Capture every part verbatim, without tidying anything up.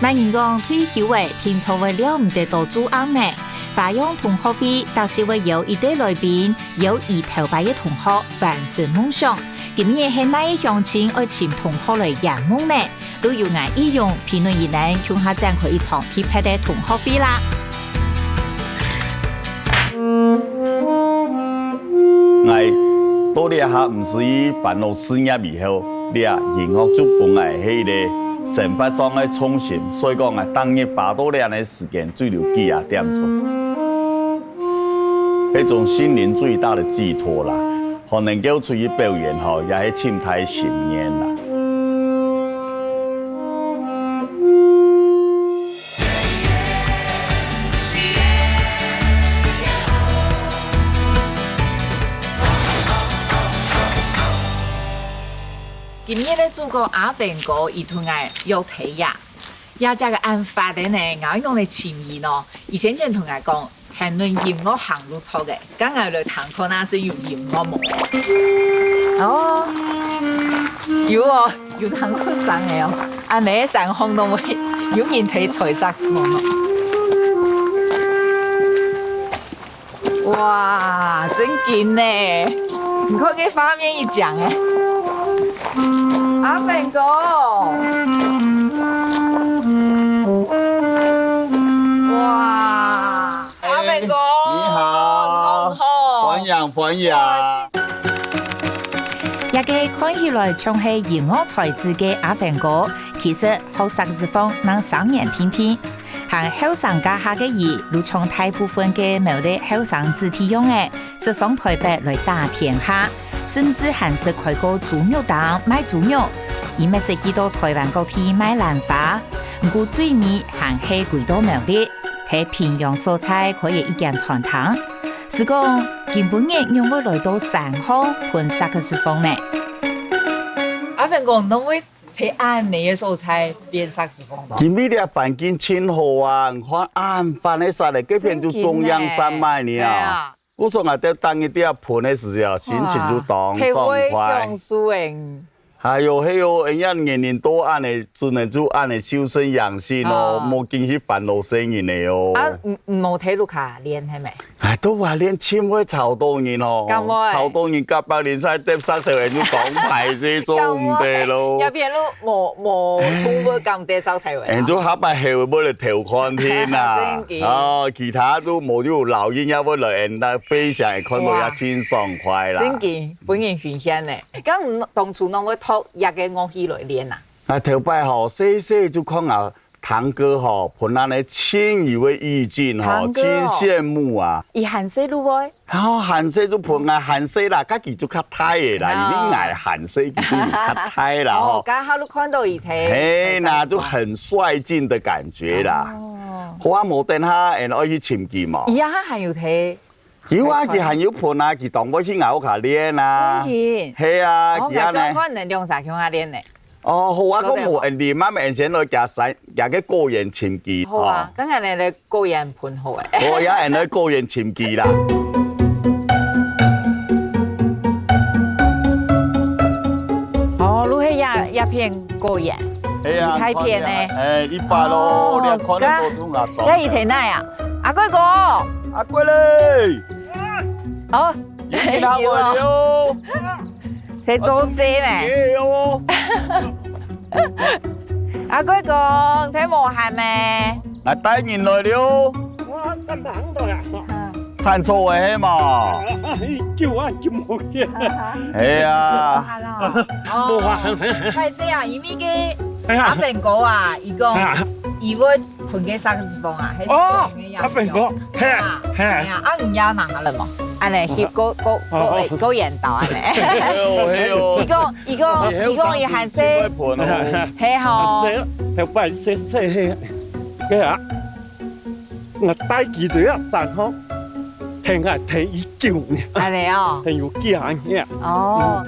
麼人講退休了，定著會尞毋得到做醃呢？花樣同學會，逐集會邀一對來賓，邀佢頭擺个同學完成夢想。今日係哪个鄉親愛尋同學來圓夢呢？都由𠊎義勇、評論員等共下展開一場特別个同學會啦！𠊎到這下毋使煩惱事業以後，這音樂就分𠊎係一個生活上个重心，所以講𠊎逐日花到這个時間只留幾下點鐘，係種心靈最大个寄託啦。 好能夠出去表演吼，也係盡大心願啦。今日个主角阿芬哥，佢同𠊎約在這，這隻个恁闊个呢，𠊎仰般尋佢呢？佢先前同𠊎講， 談論音樂行路著个，該𠊎來聽看啊，係有音樂無？哦，有哦，有聽過聲个哦。恁呢聲響都會有人在吹薩克斯風哦。哇，真緊呢！你看這畫面一張哎。阿芬哥，哇！ 阿芬哥，哎，你好，你好。歡迎，歡迎。這個看起來像係音樂才子个阿芬哥，其實學薩克斯風正三年定定。還後生該下个佢，就像大部分个苗栗後生子弟樣仔， 識上臺北來打天下，甚至還識開過豬肉檔賣豬肉，佢乜識去到臺灣各地賣蘭花，毋過最尾還係歸到苗栗，在屏陽所在開了一間餐廳。係講，今晡日仰會來到山項歕薩克斯風呢？阿芬哥，你會在恁呢个所在練薩克斯風無？因為這環境盡好啊，你看恁闊个沙咧，這片就中央山脈呢啊。真緊呢。係啊。 故所𠊎兜逐日在該歕个時節，心情就當爽快。啊，體會享受欸。還有，還有，人家年齡到恁呢，只能就恁呢修身養性哦，哦。無緊去煩惱生人个哦。啊，毋，毋好在屋下練係無？哎，在屋下練盡會吵到人哦，敢會？吵到人甲百靈在跌石頭，人就講歹勢做毋得咯。敢會？這片路無，無動物敢跌石頭欸。人就下擺後尾來偷看天啊。真緊。哦，其他都無，就老人家會來，人家 飛翔會看到也真爽快啦。哇，真緊，分人欣羨呢。該你當初仰會擇這個樂器來練啊？啊，頭擺吼，細細就看啊，堂哥吼，歕恁呢盡有个意境吼，堂哥哦。真羨慕啊。佢還細就會？吼，還細就歕啊，還細啦，家己就較大个啦，哦。因為𠊎還細，佢就較大啦吼。哦，剛好就看到佢在，嘿，在上課。那就很率性的感覺啦。哦。好啊，無等下，俺愛去尋佢無？佢啊，還有在 有啊，佢還有歕啊，佢當會去𠊎屋下練啊。真个？係啊，哦，佢恁呢。𠊎想看恁兩儕共下練呢。哦，好啊，做得無？講無問題，慢慢先來佢山，佢个果園尋佢。好啊，哦。剛剛恁呢來果園歕好欸。好啊，恁呢來果園尋佢啦。哦，就係這，這片果園。係啊，一大片呢。哎，一般咯，哦，你看該个都啊，該佢在哪啊？阿貴哥。阿貴咧。 哦，有見下會了。在做事咩？哎喲。阿貴哥，在無閒咩？𠊎帶人來了。我等等到呀。嗯。餐桌位係嘛？哎，救啊，救我去。哎呀。哦，歹勢啊，因為个哎呀。阿本哥啊，佢講，啊。佢會 歕个薩克斯風啊，還係哦，個人个樣子哦。阿本哥，係啊，啊，係啊。係啊，啊，你也拿下來無？恁呢，去，哦。過，過，過，哦。過緣投恁呢。係哦，係哦。佢講，佢講，佢講佢還細。係哦。細，頭擺細細个，該啊，𠊎帶佢去啊山吼，聽啊聽佢叫呢。恁呢哦。聽佢叫呢。哦。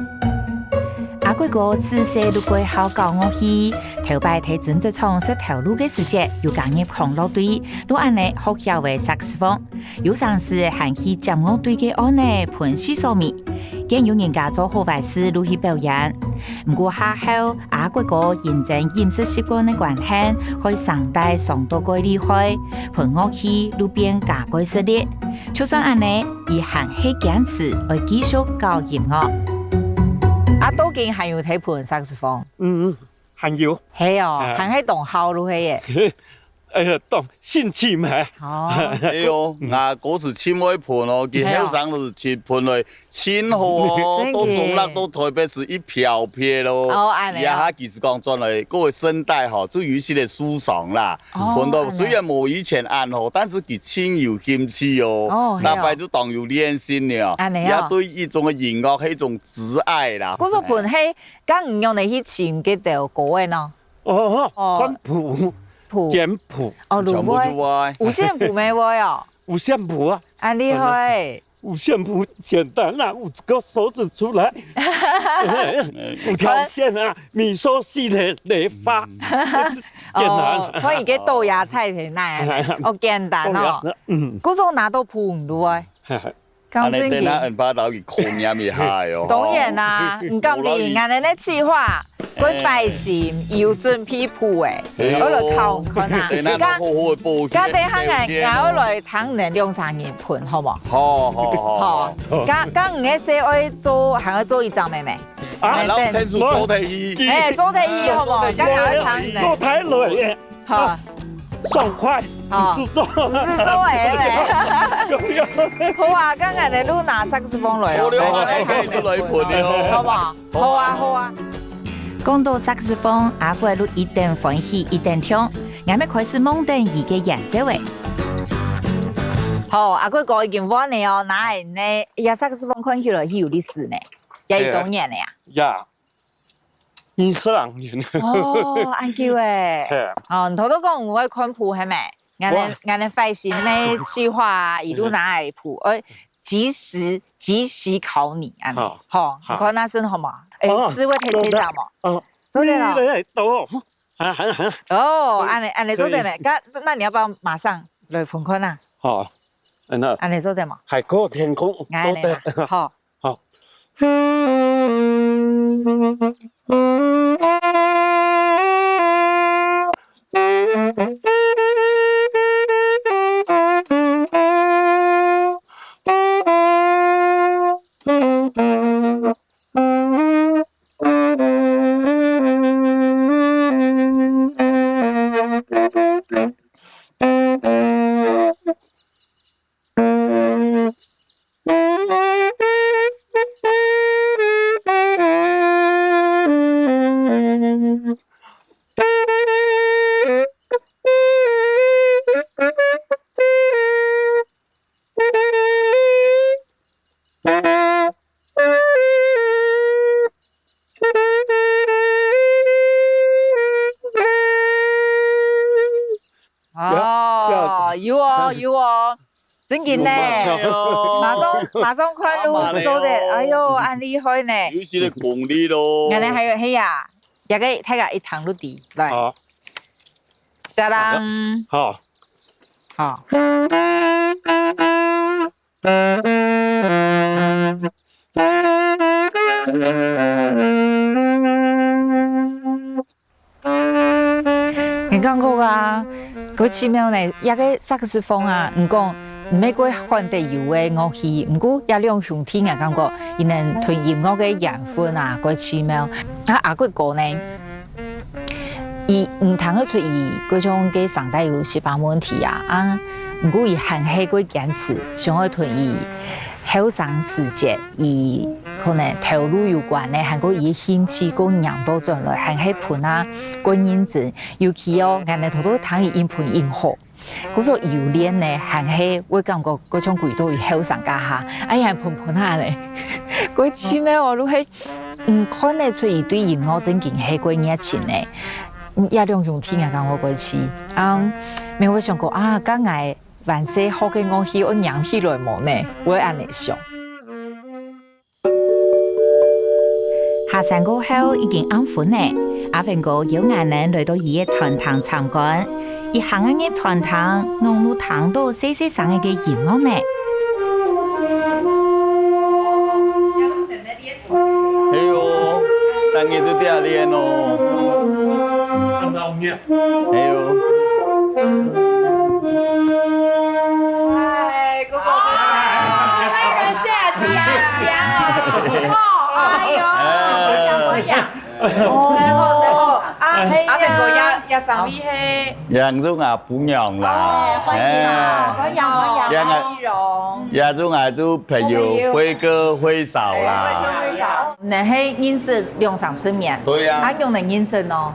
阿貴哥自細就蓋好搞樂器， 頭擺在針織廠食頭路个時節，有加入康樂隊，就恁呢學曉了薩克斯風。有成時還去接樂隊个案仔歕四索尾。見有人家做好壞事就去表演。毋過下後，阿國哥因爭飲食習慣个關係，害聲帶傷到蓋厲害，分樂器就變加蓋食力。就算恁呢，佢還係堅持愛繼續搞音樂。啊，到今還有在歕薩克斯風？嗯，還有。係哦，啊。還係當好就係耶。 哎呀，當興趣嘛。哦。哎喲，𠊎哥斯盡會歕哦，佢後生時節歕來盡好哦，真个。到中壢到台北市一飄撇咯。哦，恁呢哦。這下其實講轉來，各位聲帶吼，就有一些个受傷啦。哦，歕到雖然無以前恁好，但是佢盡有興趣哦。哦，係哦。逐擺就當有練習呢。恁呢哦。也對一種个音樂係一種摯愛啦。故所歕係，敢毋用得去尋該條歌个呢？ 哦，哦。看譜，譜。簡譜。哦，就會。五線譜乜會哦。五線譜啊。恁厲害。五線譜簡單啦，有一個手指出來，五條線啊，咪嗦西來來發，簡單。哦，可以个豆芽菜田那，哦，簡單哦。嗯。故所拿到譜毋對。 講真个。恁呢等下恩爸摎佢考驗一下哦。當然啦，毋敢哩，𠊎等个計畫，佢壞心，有準備譜誒，哎喲。我來考看啊。等下好好地報，該等下𠊎，𠊎愛來聽你兩儕人歕，好無？好，好，好，好。好，該，該你个事愛做，還愛做一張妹妹。啊，然後天使做第一。哎，做第一，好無？該𠊎愛聽你。做太累耶。 好。爽快，好。毋使做。毋使做誒咧。有，有。好啊，該𠊎等就拿薩克斯風來哦。好了，好了，就來歕了。好無？好啊，好啊。講到薩克斯風，阿國就一等歡喜一等暢，𠊎乜開始望等佢个演奏誒。好，阿國哥已經換了哦，拿來呢，這薩克斯風看起來係有歷史呢，也有多年了呀。呀。 二十零年。哦，恁久誒。係。哦，你頭頭講有愛看譜係無？𠊎等，𠊎等壞心个計畫，一路拿來譜，誒，即時，即時考你，恁呢。好。好，你看該聲好無？誒，哦，試下聽這隻無？哦，做得了。你來到哦。啊，還，還。哦，恁呢，恁呢做得咩？該，那你要不要馬上來歕看啊？好，恁呢。恁呢做得無？海闊天空，做得。𠊎恁呢啦，好。 好。哦，有哦，有哦，真緊呢。有嘛，馬上，馬上看就做得，哎喲，恁厲害呢。有一些个功力咯。原來還有，嘿呀，這個大家一聽就知，來。好。噠啷。好。好。 𠊎感覺啊，蓋奇妙呢，這個薩克斯風啊，毋講毋係蓋罕得有个樂器，毋過這兩兄弟𠊎感覺，佢等對音樂个緣分啊，蓋奇妙。啊，阿國哥呢？ 佢毋聽得出佢該種个聲帶有息把問題啊，啊，毋過佢還係會堅持，想愛同佢後生時節，佢可能頭路有關个，還過佢个興趣過䀴到轉來，還係歕啊，過認真。尤其哦，𠊎等頭頭聽佢音歕音好， 故所有練呢，還係會感覺蓋像歸到佢後生該下，哎呀，歕歕下呢，蓋奇妙哦，就係，嗯，看得出佢對音樂正經係蓋熱情呢。嗯，這兩兄弟𠊎感覺蓋奇，啊，無會想過啊，該𠊎還細學个樂器愛䀴起來無呢？會恁樣想。 下山過後已經暗昏了，阿芬哥邀𠊎等來到佢个餐廳參觀。一行仔入餐廳，仰會聽到細細聲仔个音樂呢？就這樣練哦。哎呦。嗨，哥哥，哥哥。哎，感謝啊，姐啊，姐啊。哦，哎呦，哎。我講，我講。哦，然後，然後，啊，哎呀。阿明哥，也，也上位嘿。楊宗啊， 姑娘啦。哦，歡迎啊，哎。歡迎，歡迎。也，歡迎。也祝𠊎做朋友，朋友。輝哥輝嫂啦。哎，輝哥輝嫂。你係認識兩三十年？對啊。啊，仰般認識呢？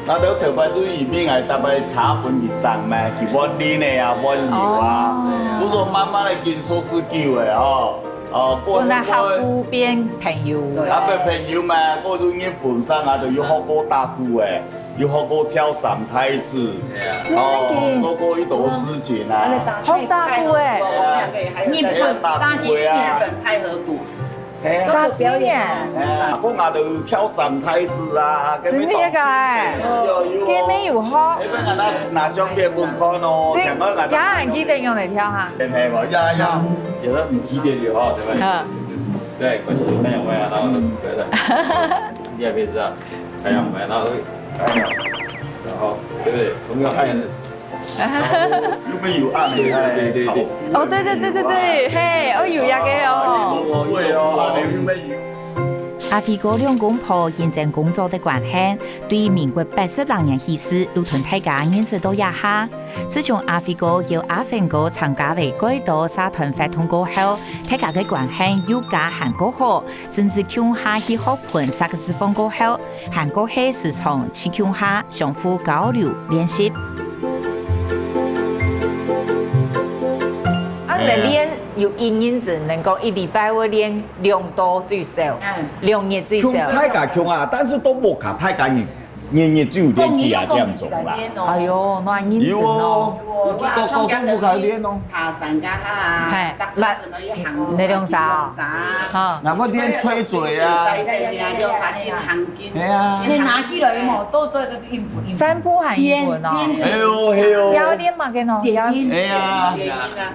啊，就頭擺做移民，𠊎逐擺查分佢站咩，佢換人个啊，換油啊。哦。我說慢慢个跟熟識久个哦。哦，過本來客戶變朋友。啊，變朋友嘛，過就認分散啊，就有學過打鼓个。 有學過跳三太子，真的假的？哦，做過一兜事情啊。學打鼓欸。日本，打鼓啊。日本太和鼓。哎呀。打鼓耶。哎呀，講啊，就跳三太子啊，真的假的？有，有。佢乜有學？哎，那，那相片分看哦，這，兩個人。也還記得用來跳哈？係無？呀，呀，有的毋記得了哈，對不對？嗯。對，可惜沒有，沒有，然後，對，對。你也可以這樣。 哎呀，然後，哎呀，然後，對不對？朋友愛人，然後又沒有愛人，對，對，對，對。哦，對，對，對，對，對，嘿，哦，有這個哦。會哦，啊，你又沒有。阿輝哥兩公婆因爭工作个關係，對民國八十六年起始，就同大家認識到這下。自從阿輝哥邀阿芬哥參加了蓋多社團活動過後，大家个關係又加還過好， 甚至共下去學歕薩克斯風過後，還過係時常去共下相互交流練習。啊，你練有一年只能夠一禮拜會練兩到最少，嗯。兩日最少。共，大家共下，但是都無共大家人 日日就有練幾下點鐘啦。哎喲，那認真哦。有哦，有啊，個個都無開練哦。爬山个哈，嘿，逐隻身都要行路，你兩儕啊？行路。哈。那麼練吹水啊。對，對，對，兩儕去行筋。哎呀。你拿起來嘛，都做得硬不硬？三步還硬哦。哎喲，哎喲。要練嘛，跟哦。要練。哎呀。練筋啊。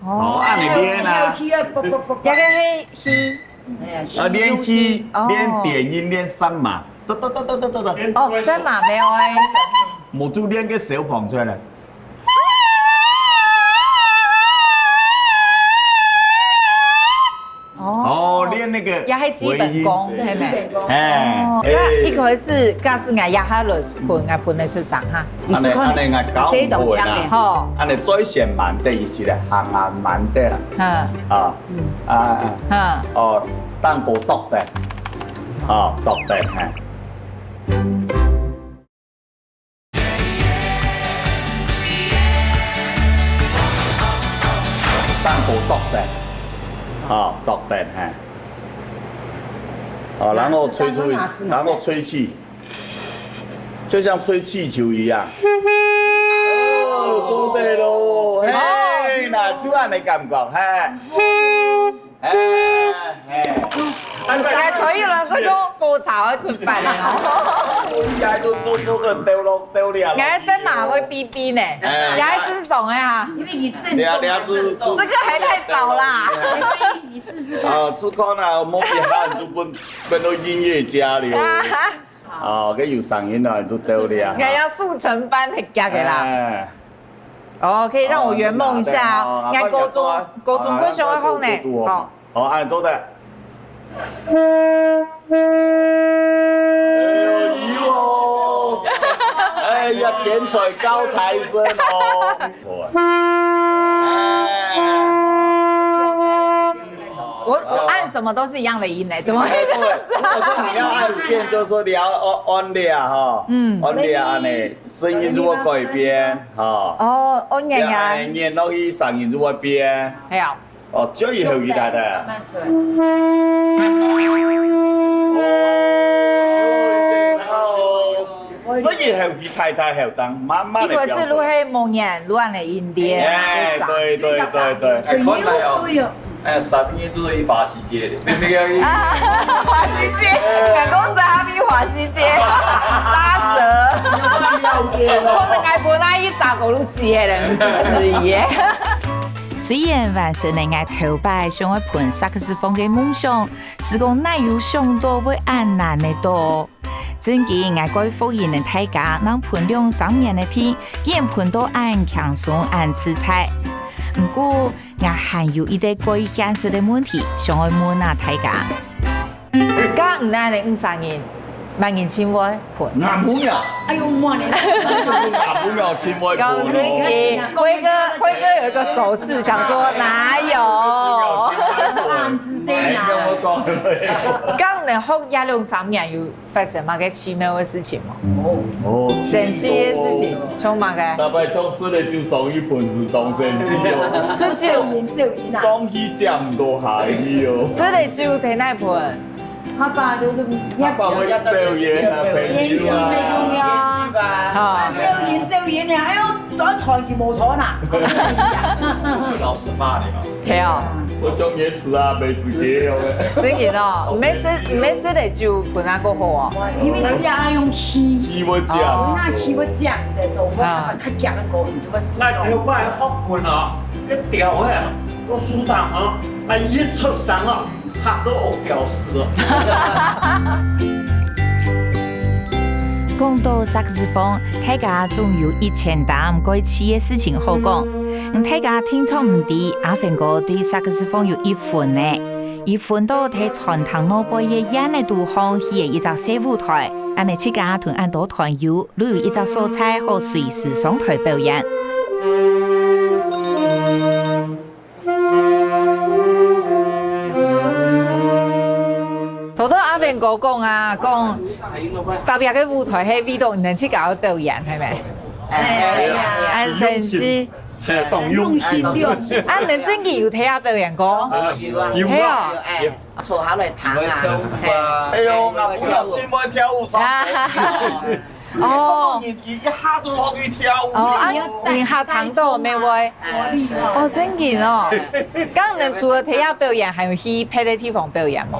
哦，恁樣練啊。這個係氣。啊，練氣，哦。練電音，練三馬。噠，噠，噠。哦，三馬沒有欸。無就練個小房出來。哦。哦，練那個也係基本功，尾音。係無？哎，哦，哎。那一開始，假使𠊎這下來歕，𠊎歕得出聲哈。 你試看呢？恁樣，恁樣𠊎教毋會啦。好。恁樣嘴唇慢點，一起來，行啊慢點啦。嗯。啊，嗯。啊，啊。嗯。哦，當過剁的。哦，剁的，嘿。當過剁的。哦，剁的，嘿。哦，然後吹出去，然後吹氣。 就像吹氣球一樣。哦，做得咯，嘿，哦。那就恁樣感覺，嘿。嘿，嘿。來，吹一輪，各種火柴會出來了。厲害，就做，做個丟咯，丟了。你還生馬會嗶嗶呢，哎。你還真爽呀。因為你正動啊，兩，兩隻，正動。這個還太早啦。哎，你試試看。啊，試看啊，莫去喊，就變，變到音樂家了。 哦，該有聲音了，就對了哈。應該要速成班很強的啦。哎。哦，可以讓我圓夢一下啊。哦，應該高中，啊，高中，高中會好呢。哦，哦，哦，哦，哦。哦，恁樣做得。哎呦，有哦。哎呀，甜嘴高材生哦。哎。 我，我按什麼都是一樣的音欸，怎麼會這樣子啊？哎，對，如果說你要按一遍，就是說你要按，按這啊，哈，嗯。按這啊，恁樣，聲音就會改變，哈。哦，哦，你要按呀。念落去，聲音就會變。哎呀。哦，就以後一代的。慢慢出來。哦， 所以後期太太後生，慢慢地一開始就係無人亂个音調，哎，對，對，對，對。哎，看來哦，對哦。哎，三音做一法世界，明明要一啊，法世界，人工是阿咪法世界，殺蛇。有沒有了解哦？可能還不那一殺狗路死的人是之一耶。雖然完成了𠊎頭擺想愛歕薩克斯風个夢想，斯講哪有想到會恁難得到。正經，𠊎蓋服人呢大家，正歕兩三年个地，竟然歕到恁輕鬆、恁自在。毋過，𠊎還有一個蓋現實个問題，想愛問啊大家。 該你恁呢五儕人，麼人盡會歕？𠊎餔娘。哎喲，媽呢！𠊎餔娘盡會歕哦。講真个，輝哥，輝哥有一個手勢，想說哪有？恁仔細哪？哎，跟我講。該你學這兩三年有發生麼个奇妙个事情無？哦，神奇个事情，像麼个？大概就食了酒上去歕，係當神奇哦。食酒。上去接毋到下去哦。食了酒在哪歕？ 爸爸都，爸爸會表演啊，朋友啊。演戲啊。哈。表演，表演啊，哎喲，當然佢無錯啦。老師罵你了。係哦。我中年時啊，沒資格哦。真个哦，毋係食，毋係食了酒，本來過好哦。因為這樣愛用氣，氣會講。哦。那氣會講的，都會啊。較講个，你就會知道。那頭擺學本啊，這調啊，做書堂啊，那一出聲啊， 嚇到我屌絲哦。講到薩克斯風，大家總有一千擔蓋趣个事情好講。嗯，大家定著毋知，阿凡哥對薩克斯風有一分呢。一分到在餐廳外背个圓仔肚項起了一隻細舞台，恁呢自家同恁多團友，都有一隻所在好隨時上台表演。 頭頭阿凡哥講啊，講特別个舞台係為著你等自家个表演，係無？哎，恁神奇。哎，當用心。啊，你等正經有在該表演過？哦，有啊。有啊。係哦。有啊，坐下來聽啊。哎喲，𠊎餔娘盡會跳舞上台。 哦。人，人一下就學佢跳舞。哦，啊，人客聽到乜會？哦，真个哦。該你等除了在該表演，還有去別个地方表演無？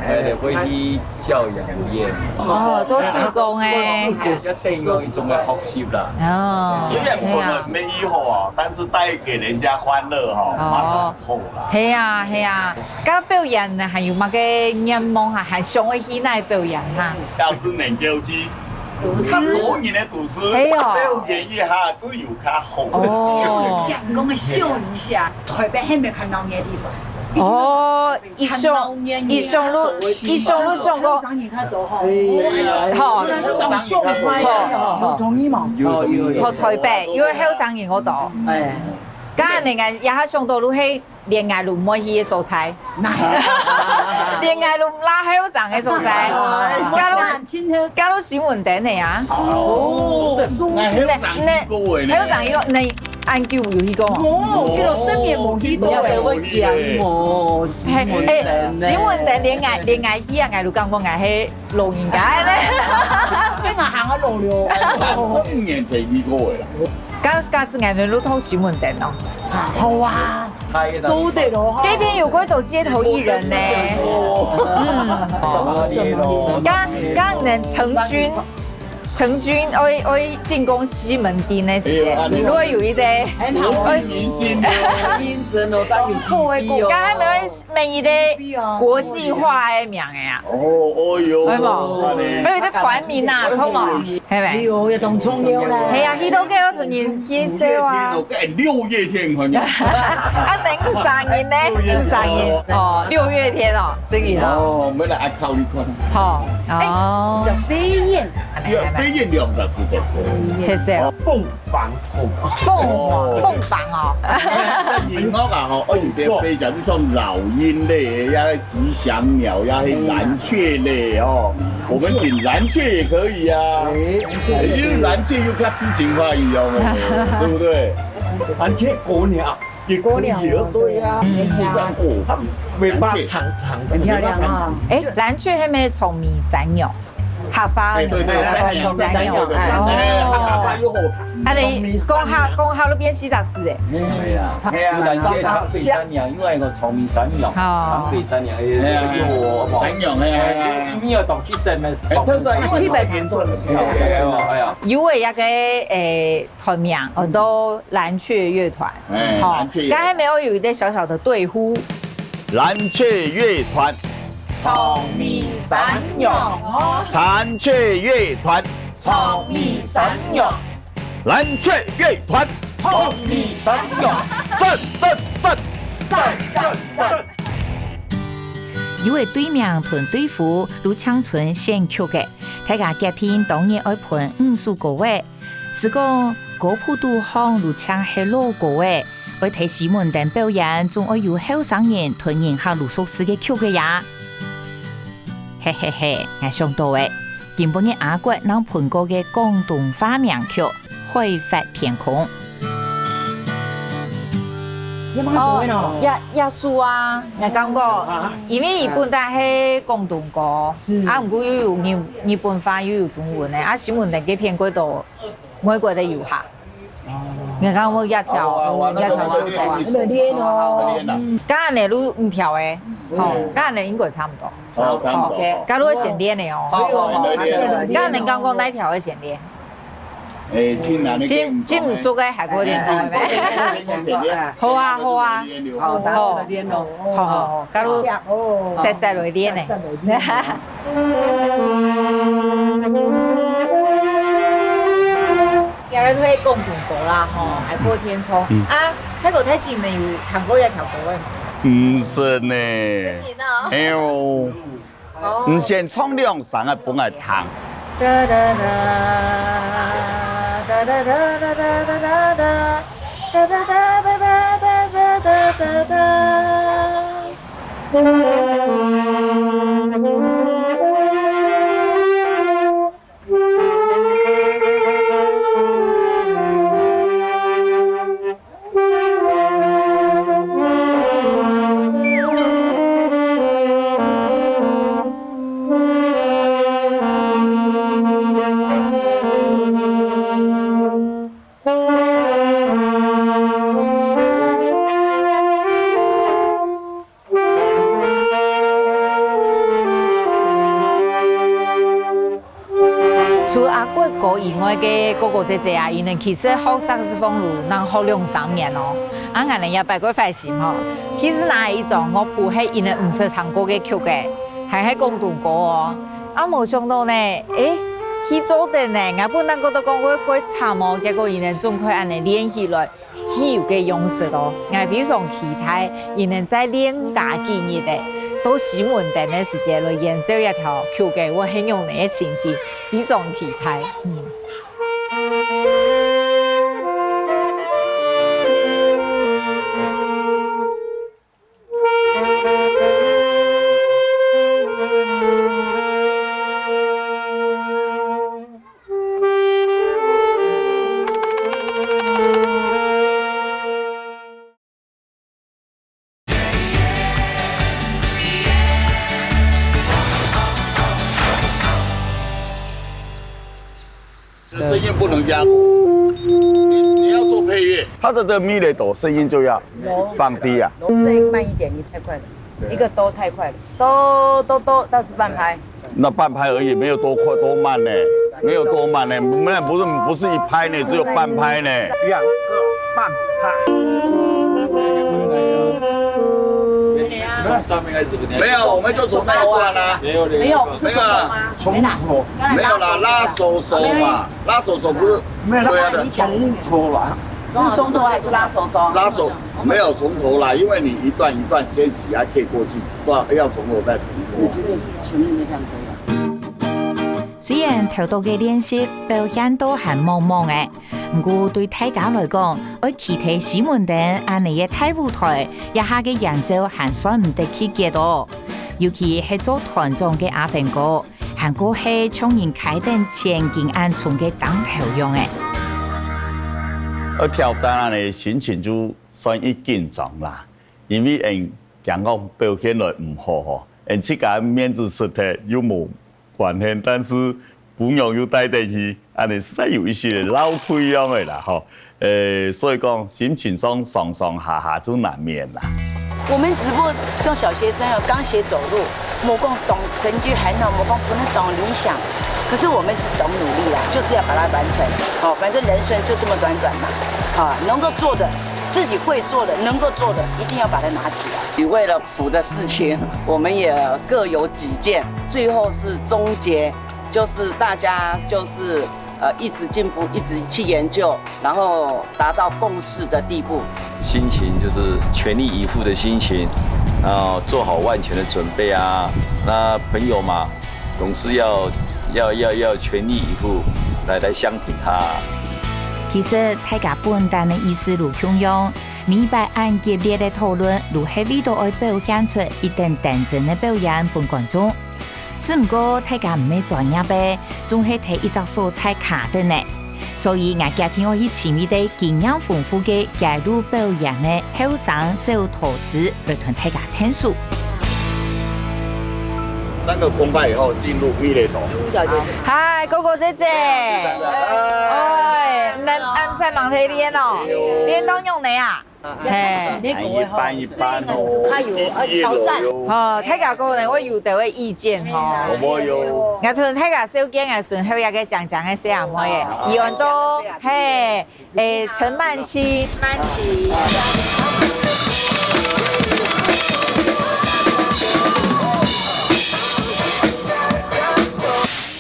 哎，會去教養院。哦，做志工欸。做志工，一定有一種个學習啦。哦，雖然可能沒有好啊，但是帶給人家歡樂哈，哦。蠻好啦。係啊，係啊。 該表演呢，還有麼个願望哈？還想愛去哪表演哈？要是能夠去，都市。較多人个都市，哎喲。表演一下，就有較好个。哦。想講个秀一下，台北還沒看到你个地方。哦，一想，一想路，一想路想過。後生人較多吼。哎呀。吼。後生人較多。好，同意嘛？有，有，有。好，台北，因為後生人較多。哎。該恁呢，𠊎這下想到路係 連𠊎都毋會去个所在。連𠊎都毋罅後生个所在。該路，該路西門町个啊。哦，𠊎後生去過个呢。後生去過，你恁久有去過無？哦，幾多十年無去過欸。你也會驚無？西門町呢？係，欸，西門町連𠊎，連𠊎去啊，𠊎都感覺𠊎係 老人家呢。該𠊎行个路了。三十五年前去過个啦。該，該時𠊎等都到西門町哦。啊，好啊，做得咯哈。該片有幾多街頭藝人呢？嗯。該，該你等成軍，成軍愛，愛進攻西門町个時間，哎喲，如果有一個，很好。明星。明星哦，當然有T V哦。該還無 每一個國際化个名个啊。哦，哦喲。係無？還有一個團名啊，著無？係無？哎喲，也當重要啦。係啊，去到該个團員介紹啊。六月天，六月天，看見。啊，等五十人呢？五十人。哦，六月天哦，這個哦。哦，我們來考慮看。好，哦。哎，叫飛燕。對，飛燕兩個字就是。謝謝。鳳 凰。鳳凰，鳳凰哦。音樂啊，吼，哦，你別飛翔，就像老鷹類，也係吉祥鳥，也係藍雀類哦。我們請藍雀也可以啊，哎，因為藍雀又跟詩情畫意哦，對不對？藍雀國鳥，也可以哦。對呀，嗯，這樣哦，尾巴長長的，很漂亮啊。哎，藍雀係毋係長尾山羊？白花，對對對，長眉山羊，長眉山羊，哎，哎，白花又好看。啊，你講下講下都變四隻字哎。哎呀，哎呀，有人寫長眉山羊，有人講長眉山羊，哦。長眉山羊，哎，哎呀，有哦，山羊，哎呀，哎呀，你有懂去什麼？哎，特色一百天色，哎呀，哎呀。有个一个，誒，團名，安到藍雀樂團，哎，吼，藍雀樂團。剛才沒有有一個小小的對呼。藍雀樂團，長眉山羊哦。藍雀樂團，長眉山羊。藍雀樂團，長眉山羊。讚讚讚！讚讚讚！有个對名同對呼，就淨伸選曲个，大家決定當然愛分五首歌仔。 係講歌譜肚項就淨係老歌仔，愛睇西門町表演，總愛有後生人同人客就熟識个曲个呀。嘿嘿嘿，𠊎想到了，今晡日阿國正分過个廣東話名曲《海闊天空》。哦，這這首啊，𠊎感覺，因為佢本來係廣東歌，是。啊，毋過又有日日本話又有中文个，啊，西門町該片過多 外國个遊客。哦。你看我這條，哦，哦，哦，這條就在。那個練哦。練啊。嗯，剛才呢，就五條誒，吼，嗯。剛才呢應該差不多。哦，差不多。OK。假如先練个哦。好，好，好，來練。剛才你剛講哪條愛先練？誒，請拿那個，請，請毋熟个還過練好，好，好，好。好，大家來練哦。好，好，好。假如哦。熟熟來練呢。熟熟來練。 也係廣東歌啦，吼，《海闊天空》。嗯。啊，大哥大姊呢有聽過這條歌个無？毋識呢。真的哦。哎喲，哦。你先唱兩聲啊，分𠊎聽。除阿國哥以外个哥哥姊姊啊，佢等其實學薩克斯風就正學兩三年哦。啊，𠊎等也擺過壞心吼，其實哪一種樂譜係佢等毋識聽過个曲个，還係廣東歌哦。啊，無想到呢，誒，佢做得呢，𠊎本來覺得講會過慘哦，結果佢等總係恁呢練起來。 既有个樣式哦，𠊎非常期待佢等再練加幾日个，到西門町个時節來演奏一條曲个，會係仰般个情形，非常期待。嗯。 聲音不能壓過，你你要做配樂。它的這個咪來哆聲音就要放低啊。再慢一點，你太快了，一個哆太快了，哆哆哆，但是半拍。那半拍而已，沒有多快多慢呢，沒有多慢呢，那不是不是一拍呢，只有半拍呢。兩個半拍。沒有，我們就從那一段啊。沒有，不是從頭嗎？沒有啦。 沒有啦，拉手手嘛，拉手手不是，沒有啦，對啊，你講從頭啦。是從頭還是拉手手？拉手，沒有從頭啦，因為你一段一段先洗，它可以過去，不然要從頭再重播。雖然頭到个練習表現到還茫茫仔，毋過對大家來講，愛企在西門町恁呢个大舞台，這下个演奏還算毋得氣結哦。尤其係做團長个阿芬哥， 還過係像人㧡等千斤恁重个擔頭樣仔。愛挑戰恁呢，心情就算已緊張啦，因為𠊎驚講表現來毋好吼，𠊎自家面子失忒又無關係，但是姑娘又帶等去，恁呢實在有一些老氣樣个啦吼。呃，所以講心情上上上下下就難免啦。我们只不过像小学生哦，刚学走路，莫讲懂成绩很好，莫讲不能懂理想，可是我们是懂努力啦，就是要把它完成。好，反正人生就这么短短嘛，啊，能够做的，自己会做的，能够做的，一定要把它拿起来。你为了苦的事情，我们也各有己见，最后是终结，就是大家就是呃一直进步，一直去研究，然后达到共识的地步。心情就是全力以赴的心情，然后做好万全的准备啊。那朋友嘛，总是要要要要全力以赴来来相挺他。其實大家本旦个意思都共樣，每擺恁激烈个討論，都係為到愛表現出一等當真个表演分觀眾。 只毋過大家毋係專業个，總係在一隻所在卡等呢。所以𠊎決定愛去尋一個經驗豐富个街路表演个後生小導師來同大家𢯭手。三個空拍以後進入密雷頭。嗨，哥哥姐姐，哎，恁恁晒忙忒練哦，練到仰呢啊？ 嘿，一般一般哦。他有呃挑戰。哦，大家可能會有兜个意見吼。我有。𠊎同大家紹介𠊎順後一個靚靚个細阿妹，佢安到嘿，誒，陳曼青。曼青。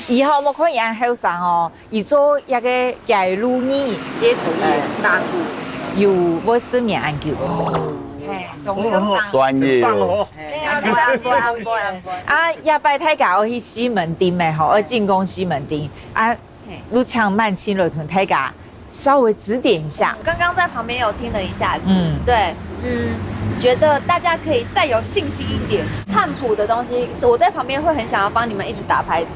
以後我看佢恁後生哦， 佢做一個街路藝人，街頭藝人，打鼓，有會失眠恁久。嘿，懂了。專業哦。啊，這擺大家愛去西門町咩吼，愛進攻西門町啊，就請曼青來同大家稍微指點一下。剛剛在旁邊有聽了一下子，嗯，對，嗯，覺得大家可以再有信心一點。看譜的東西，我在旁邊會很想要幫你們一直打拍子。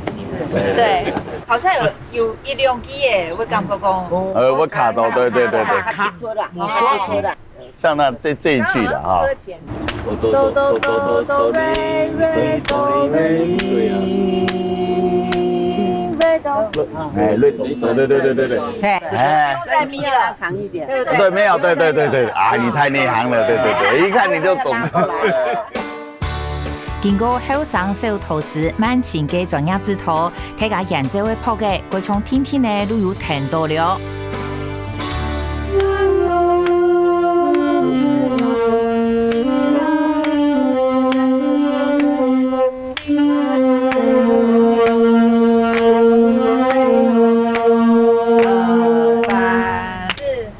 對，好像有有一兩句耶，我感覺講，呃，我卡到，對對對對，卡住了，卡住了。像那這這一句了哈。哆哆哆哆哆瑞瑞哆瑞咪瑞哆。哎，對對對對對對。嘿，哎，再咪拉長一點。對，沒有，對對對對，啊，你太內行了，對對對，一看你就懂。經過後生小導師曼青个專業指導，大家演奏个拍个，過像定定呢都有聽到了。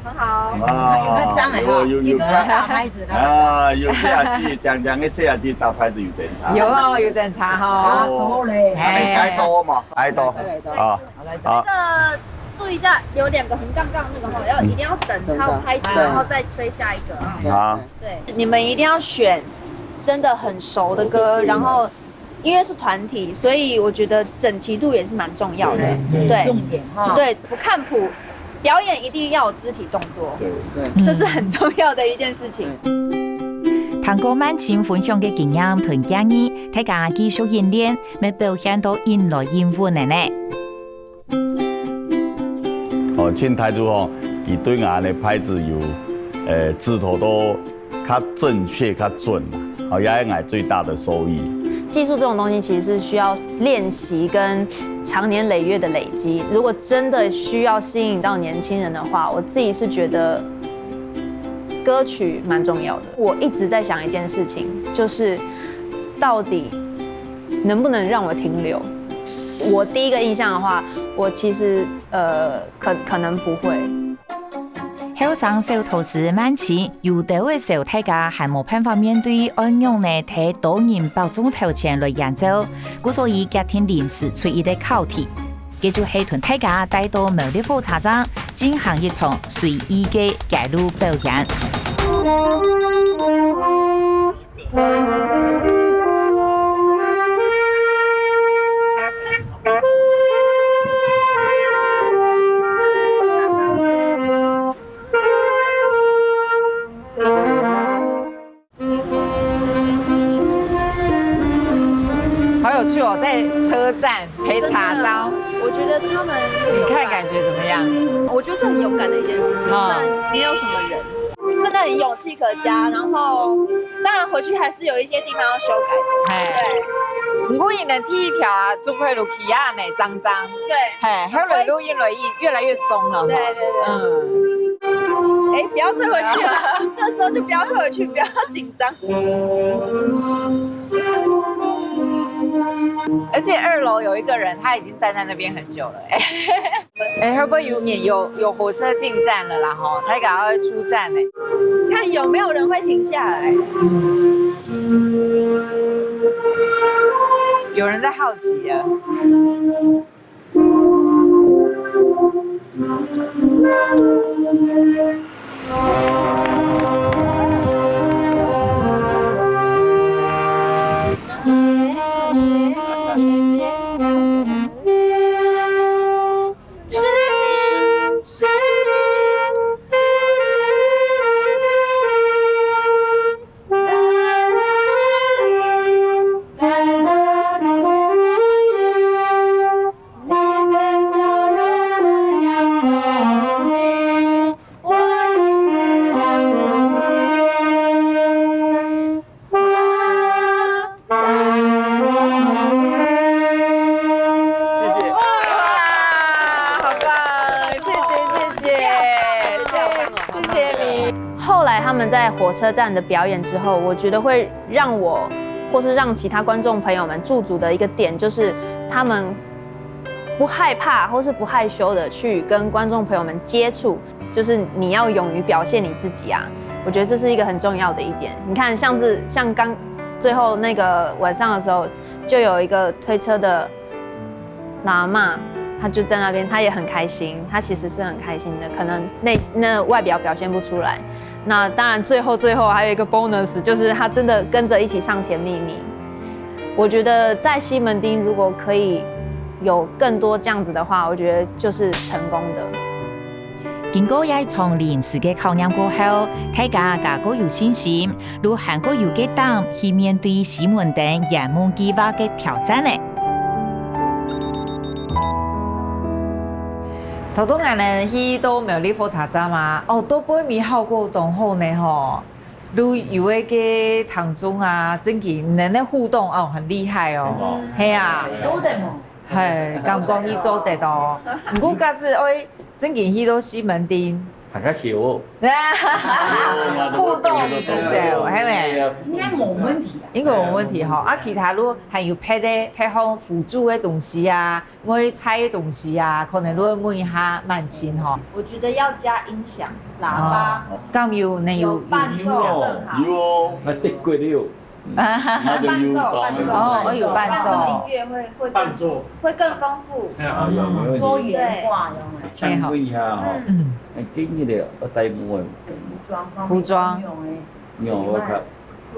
很好。啊，有有有有打拍子，啊，有細阿姊，講講个細阿姊打拍子有點差。有哦，有點差哈。哦，該該多嘛，該多啊。那個注意一下，有兩個橫槓槓那個哈，要一定要等它拍子，然後再吹下一個啊。啊，對，你們一定要選真的很熟的歌，然後因為是團體，所以我覺得整齊度也是蠻重要的。對，重點哈。對，不看譜，表演一定要有肢體動作，對。這是很重要的一件事情。聽過曼青分享个經驗同建議，大家繼續演練，乜表現到應來應穩个呢。哦，像大柱吼，佢對𠊎个拍子有，呃，指導到較正確、較準，哦，也係𠊎最大的收益。技術這種東西其實是需要練習跟長年累月的累積。如果真的需要吸引到年輕人的話，我自己是覺得歌曲蠻重要的。我一直在想一件事情，就是到底能不能讓我停留？我第一個印象的話，我其實呃可可能不會。後生小導師曼青有兜个時候，大家還無辦法面對愛仰呢在多人百眾頭前來演奏，故所以決定臨時出一個考題，這就係同大家帶到苗栗火車站，進行一場隨意个街路表演。好有趣哦，在车站陪茶招。我觉得他们很勇敢，你看感觉怎么样？我觉得是很勇敢的一件事情，嗯虽然没有什么人，真的很勇气可嘉。然后，当然回去还是有一些地方要修改的。哎，对不过你的第一条啊，做开路去啊，呢，脏脏。对，嘿，后来录音了，越来越松了哈。对对对。嗯。哎，不要退回去了，这时候就不要退回去，不要紧张。而且二楼有一个人，他已经站在那边很久了，哎，哎，会不会有点有有火车进站了啦？吼，他赶快出站呢。看有没有人会停下来。有人在好奇啊。谢谢。哇，好棒！谢谢谢谢，谢谢你。后来他们在火车站的表演之后，我觉得会让我，或是让其他观众朋友们驻足的一个点，就是他们不害怕或是不害羞的去跟观众朋友们接触，就是你要勇于表现你自己啊。我觉得这是一个很重要的一点。你看，像是像刚最后那个晚上的时候，就有一个推车的妈妈，她就在那边，她也很开心，她其实是很开心的，可能那那外表表现不出来。那当然，最后最后还有一个 bonus，就是她真的跟着一起唱《甜蜜蜜》。我觉得在西门町如果可以有更多这样子的话，我觉得就是成功的。经过這場臨時个考驗過後，大家加過有信心，就還過有个膽去面對西門町圓夢計畫个挑戰呢。頭拄𠊎等去到苗栗火車站嘛，哦，到背尾效果當好呢吼。都有个个聽眾啊，真个你等个互動哦，很厲害哦。係啊，做得無？係，感覺去做得哦。毋過假使愛真个去到西門町，大家笑哦。互動至少，係咪？應該無問題啊。應該無問題吼。啊，其他如果還有別个別項輔助个東西啊，外在个東西啊，可能都會問一下曼青吼。我觉得要加音响、喇叭，敢有能有有伴奏更好。有哦，那德國的有，那个有伴奏，伴奏，哦有伴奏伴奏音乐会会更伴奏，会更丰富。哎呀，啊，有没问题。多元化，有沒有？请问一下哈，嗯，哎，今日的要戴帽的，服裝方面服裝用的，有我看，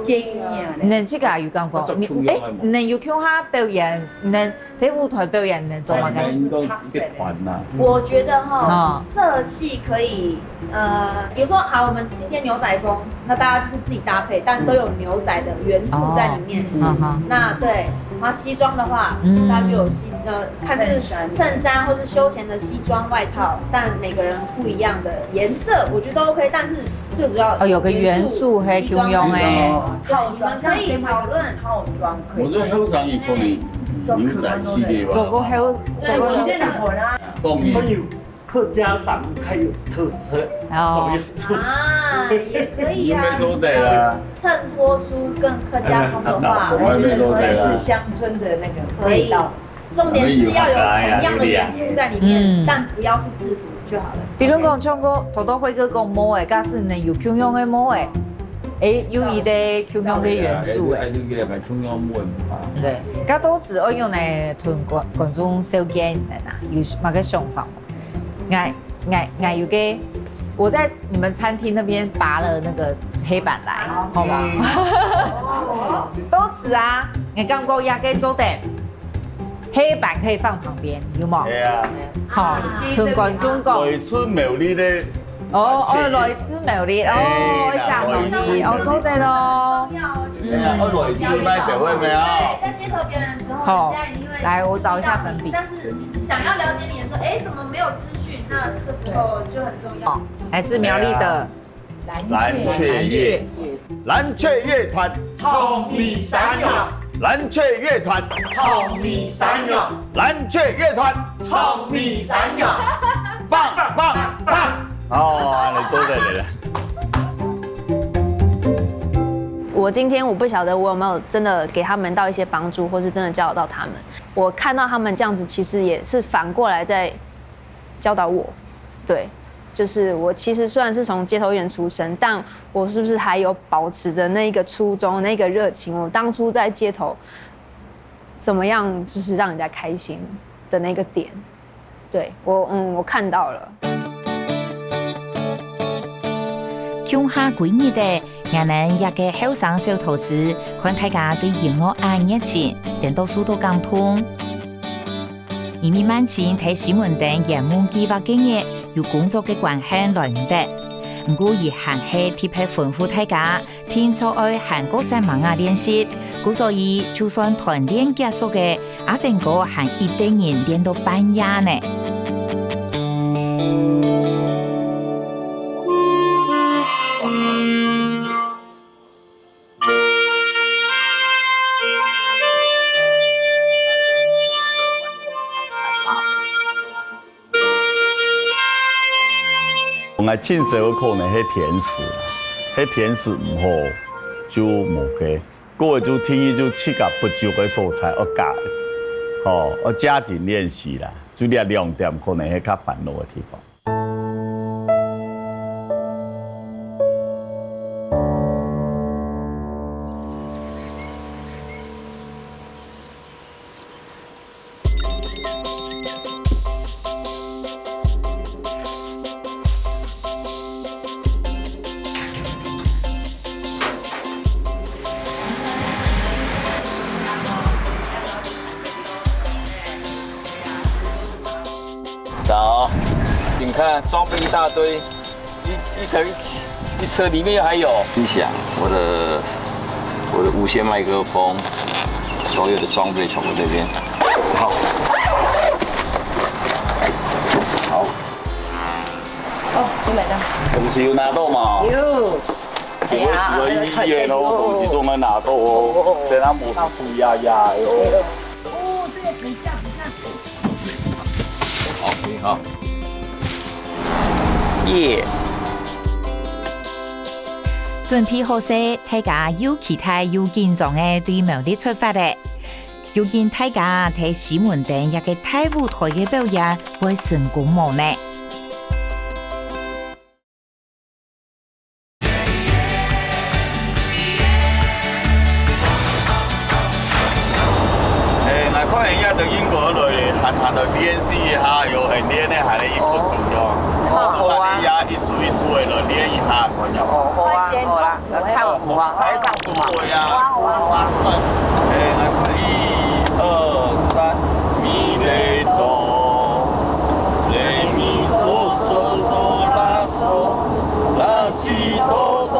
建議啊。你等這个有感覺？你哎，你等有共下表演，你等在舞台表演，你等做麼个？运动一个团呐，我觉得哈哦，色系可以，呃，比如说好，我们今天牛仔风，那大家就是自己搭配，但都有牛仔的元素在里面。哈哈，那对，然后西装的话，嗯大家就有西呃，看是衬衫衬衫或是休闲的西装外套，但每个人不一样的颜色，我觉得都 OK。但是最主要哦，有个元素嘿，西装共用诶。好，你们可以讨论。套装可以。我觉得后生也可以牛仔系列吧，做个後，做个後生。火啦。共可以客家衫，还有特色，哦，啊，也可以啊，没做得啦，衬托出更客家风的话，我们没做得啦是乡村的那个可以味道。重点是要有同样的元素在里面，嗯但不要是制服就好了。比如講唱歌，頭拄輝哥講帽誒，假使你有共樣个帽誒，誒，有一个共樣个元素誒。哎，你个共樣帽嘛，對，該到時愛用來同觀觀眾紹介你等啊，有麼个想法無？𠊎𠊎𠊎有个，我在你們餐廳那邊拔了那個黑板來，好嗎？到時啊，你感覺也可以做得，黑板可以放旁邊，有無？係啊，好，同觀眾講。每次苗栗的，哦哦，來自苗栗哦，下手力哦，做得咯。重要哦，就是哎呀，我來自那个位没有？对，在街头表演的时候，好，来，我找一下粉笔。但是想要了解你的时候，哎，怎么没有资讯？那这个时候就很重要。好，来自苗栗的蓝雀乐。蓝雀乐团，草莓山药。蓝雀乐团，草莓山药。蓝雀乐团，草莓山药。棒棒棒！哦，你做得了。我今天我不晓得我有没有真的给他们到一些帮助，或是真的教导到他们。我看到他们这样子，其实也是反过来在教导我。对，就是我其实虽然是从街头艺人出身，但我是不是还有保持着那个初衷、那个热情？我当初在街头怎么样，就是让人家开心的那个点？对我，嗯，我看到了。共下幾日个，𠊎等這个後生小桃子，看大家對音樂恁熱情，顛倒受到感動。因為曼青在西門町圓夢計畫个月，有工作个關係來毋得，毋過佢還係特別吩咐大家，定著愛還過煞猛啊練習。故所以，就算團練結束个，阿芬哥還一等人練到半夜呢。 𠊎盡少可能係天時，係天時毋好就無个，過後就定著就自家不足个所在愛加，吼，愛加緊練習啦。就這兩點可能係較煩惱个地方。 早，你看装备一大堆，一一台一车里面还有。音响，我的我的无线麦克风，所有的装备全部这边。好，好，哦，就来了。东西有拿到吗？有。我喜欢音乐哦，东西都能拿到哦，在那模仿涂鸦呀，哎呦。 哦，这个很像，很像。好，好。耶！準備好勢，大家又期待又緊張个對苗栗出發咧。究竟大家在西門町這个大舞台个表演會成功無呢？ 哎，𠊎看人家都英國來，閒閒來練習一下，有很練的，還有一分鐘喲。好啊。做下你也一首一首的來練一下，看一下。哦，好啊，好啦，要唱譜啊，還要唱譜嘛。對呀。好啊，好啊。哎，來，一、二、三，咪來哆，來咪嗦嗦嗦啦嗦，啦西哆哆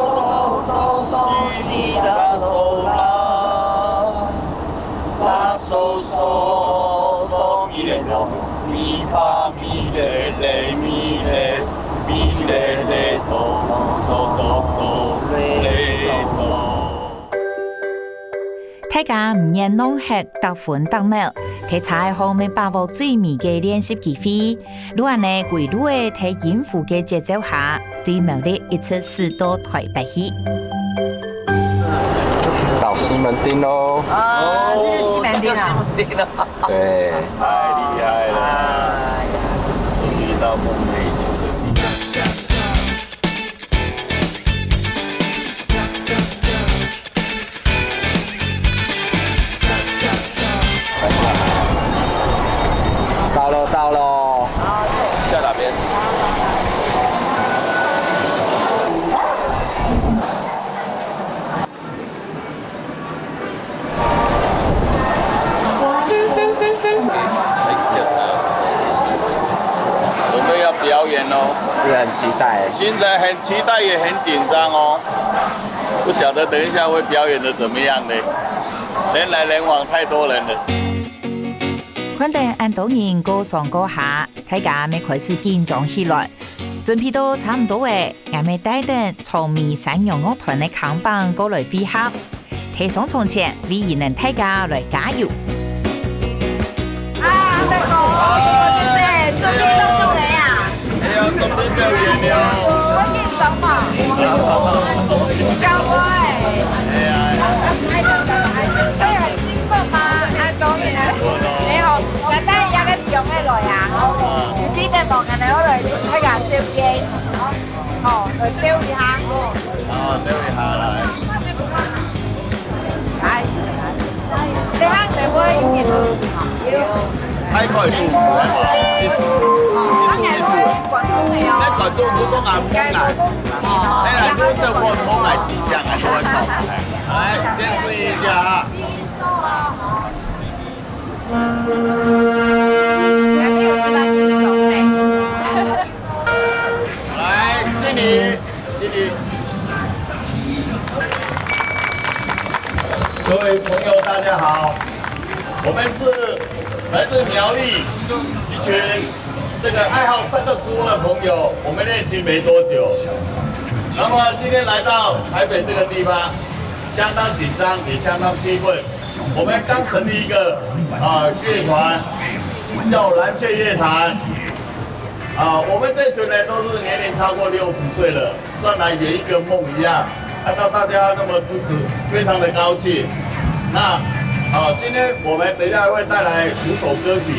哆哆西啦嗦啦，啦嗦嗦嗦咪來哆，咪發咪來來咪來。 大家毋願浪忒逐分逐秒，在車仔項乜把握最尾个練習機會。就恁仔歸路仔在音符个節奏下，對苗栗一直駛到臺北去。到西門町囉。啊，這就是西門町啊。對。太厲害了。終於到夢寐以求的地方。 到了，到了。在哪邊？準備要表演囉。是很期待。現在很期待，也很緊張哦。不曉得等一下會表演得怎麼樣呢？人來人往，太多人了。看等恁多人過上過下，大家乜開始緊張起來。準備到差毋多咧，𠊎乜帶等長尾山羊樂團个看板過來會合。在上場前，為佢等大家來加油。啊，大哥，準備到哪位啊？哎呀，準備表演了。會緊張嗎？有夠欸。哎呀，哎呀。會很興奮嗎？啊，當然。你好，簡單一下个 表演來啊，有記得無？𠊎等愛來同大家紹介，吼，來鬥一下。好，鬥一下來。來，等下你會有點肚子嗎？太快肚子了，一，一注一注。觀眾的哦。那觀眾都講啊，不敢。哎呀，你這個莫買底下啊，我靠。來，見識一下啊。 來，敬禮，敬禮。各位朋友，大家好，我們是來自苗栗一群這個愛好三个豬窩的朋友，我們練習沒多久，那麼今天來到台北這個地方，相當緊張，也相當興奮。 我們剛成立一個，呃，樂團，叫藍雀樂團。啊，我們這群人都是年齡超過六十歲了，算來圓一個夢一樣，看到大家那麼支持，非常的高興。那，啊，今天我們等一下會帶來五首歌曲，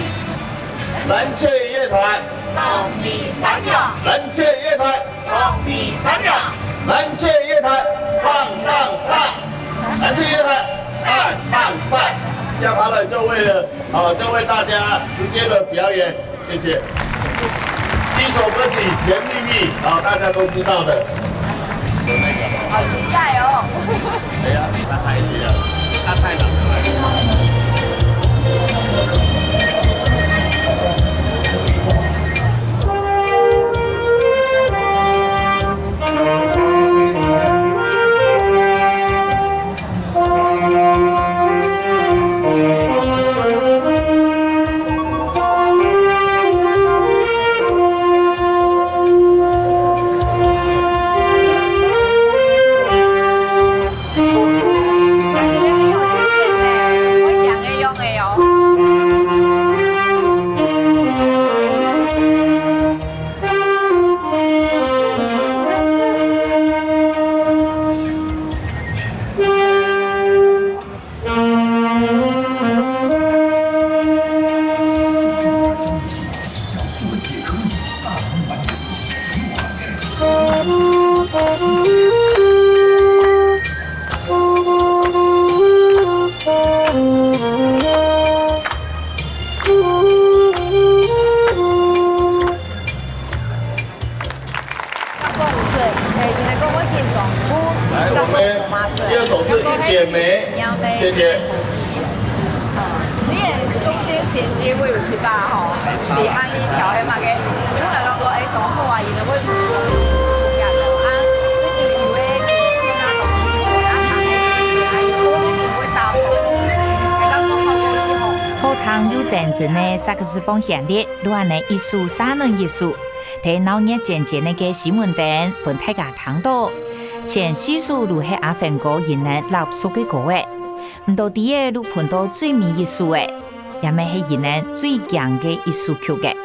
藍雀樂團，長尾山羊。藍雀樂團， 長尾山羊。藍雀樂團，棒棒棒！藍雀樂團，棒棒棒！下趴了就為了，啊，就為大家直接的表演，謝謝。第一首歌曲《甜蜜蜜》，啊，大家都知道的。有那個嗎？好期待哦！哎呀，他太熱了，他太冷了。来，我们第二首是一剪梅，谢谢。虽然中间衔接会有一把吼，你行一条黑马给，你就来到说，哎，等会啊，你能不能同我讲的啊？所以你会跟他同意说，然后他还有，还有，你会搭伙，还刚刚好有一吼。好听又认真的萨克斯风旋律，乱的一首，三轮一首。 在闹热煎煎个个新聞頂，分大家聽到，前四首都係阿芬哥佢等納熟个歌仔，毋過知仔都分到最尾一首仔，也乜係佢等最驚个一首曲仔。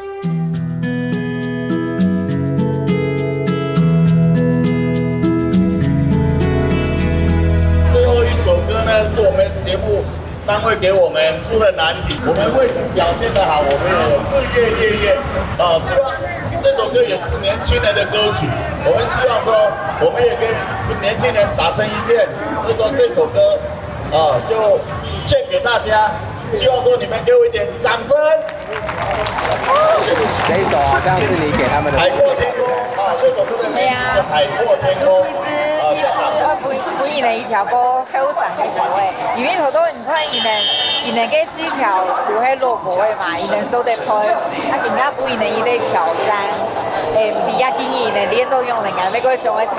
最後一首歌呢，是我們節目 單位給我們出的難題，我們為此表現得好，我們有日夜夜夜，啊，希望這首歌也是年輕人的歌曲，我們希望說，我們也跟年輕人打成一片，所以說這首歌，啊，就獻給大家，希望說你們給我一點掌聲。這一首好像是你給他們的。海阔天空，啊，這首歌的名字是海阔天空，啊，其實，其實，呃，不，不一人一條歌，後生个歌仔，因為頭頭 你看佢等，佢等个四條都係老歌仔嘛，佢等受得配，啊，今下分佢等一個挑戰，誒，毋知也建議佢等練到仰般，𠊎乜過想愛聽。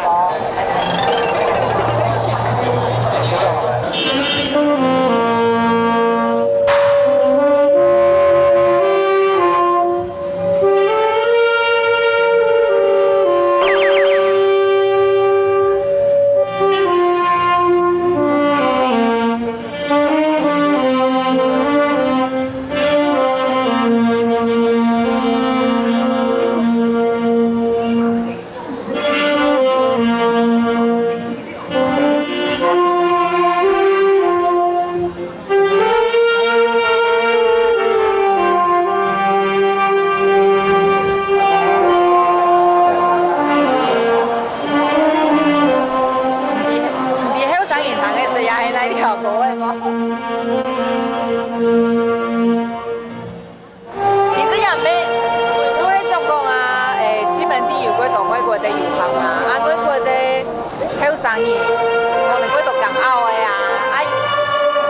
可能會到港澳个啊，啊，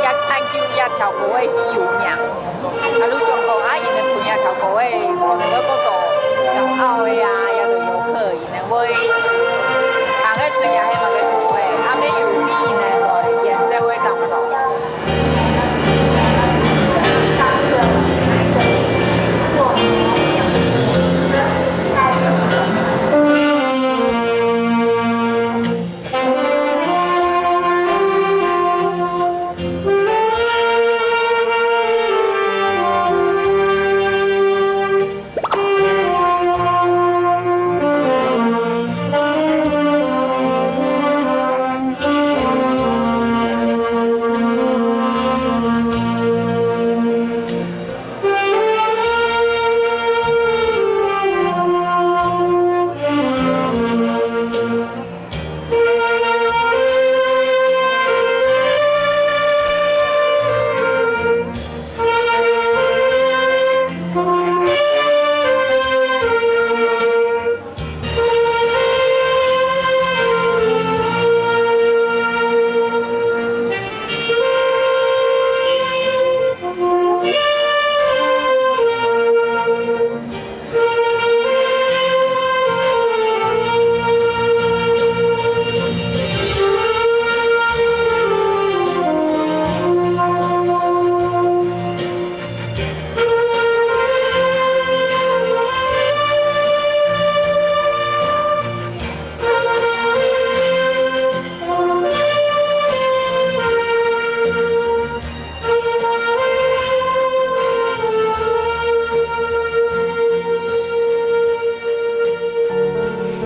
也恁久也條歌仔去有名。啊，你想講啊，因為分這條歌仔，可能會過到港澳个啊，也到遊客，因為會聽得出也係麼个歌仔，啊，乜有比因為來演奏會感動。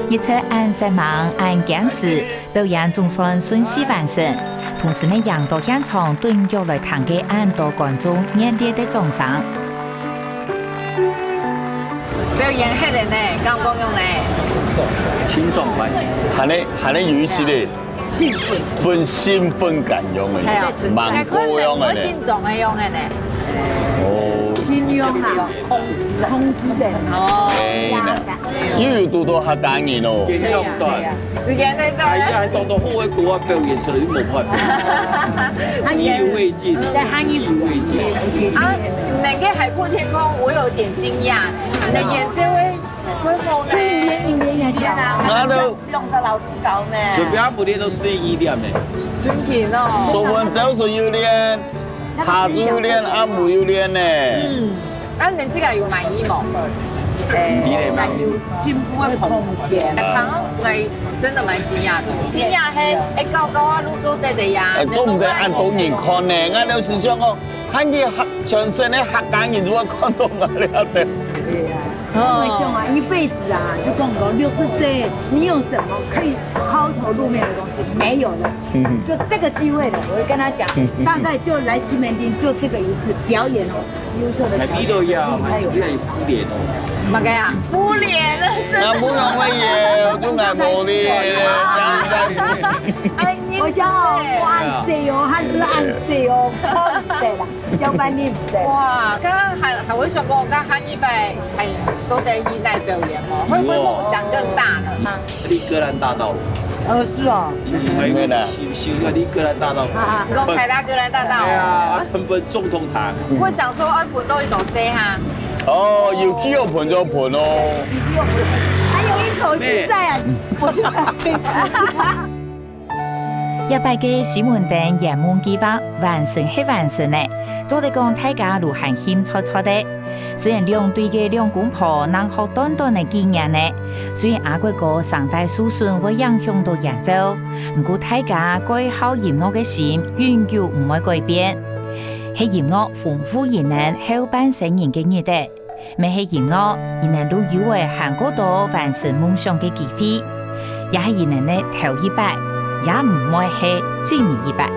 一直恁煞猛、恁堅持，表演總算順序完成，同時乜贏到現場躉腳來聽个恁多觀眾熱烈个掌聲。表演忒个呢，感覺仰呢？清爽快。還呢，還呢有一息个 興奮。分興奮感樣个，係啊。蠻高樣个呢。該可能會緊張个樣个呢。哦。盡量啊，控制，控制个。哦。哎，又有堵到客家人哦。時間太短。時間太短。哎呀，還當多好个歌啊，表演出來又無辦法。意猶未盡，在喊意猶未盡。啊，那個海闊天空，我有點驚訝，你的演奏會 會好呢。這一年一年也講。那都兩隻老師教呢。就不要不練都四一點呢。真緊哦。昨昏朝晨有練，下晝有練，暗晡有練呢。嗯，那你們這個有滿意嗎？哎，還有進步的空間。剛剛來真的蠻驚訝的，驚訝係，哎，教教啊，你做得个呀。哎，做毋得恁多人看呢，𠊎都係想講，喊佢客，全省个客家人都會看到𠊎這兜。 哦。因為像啊，一輩子啊，就跟我說，六十歲你有什麼可以拋頭露面的東西？沒有了，嗯。就這個機會了。我就跟他講，嗯。大概就來西門町就這個一次表演哦，優秀的表演，你才有辦法。敷臉哦。麼个啊？敷臉啊，真的。那不容易耶，我就來磨練了，這樣子。哎，你我想哦，真的耶。哇，這哦，他是按這哦，對了。 相反你毋使。哇，剛剛還，還會想講，剛剛下禮拜還做得去那表演哦，會不會夢想更大了？你格蘭大道。呃，是哦。嗯，還有，沒啦。修，修那個格蘭大道。啊，你講凱達格蘭大道哦。對啊，啊，根本總統塔。我想說，啊，噴到一種誰哈？哦，有去有噴就噴哦。還有一口氣在啊，我就要這個。 這擺个西門町圓夢計畫完成係完成了，做得講大家都還興撮撮个。雖然兩隊个兩公婆正學短短个幾年呢，雖然阿國哥聲帶受損會影響到演奏，毋過大家蓋好音樂个心永久毋會改變。係音樂豐富人生後半生人个日仔， 乜係音樂，佢等都有个還過多完成夢想个機會，也係佢等个頭一擺，也毋會係最尾一擺。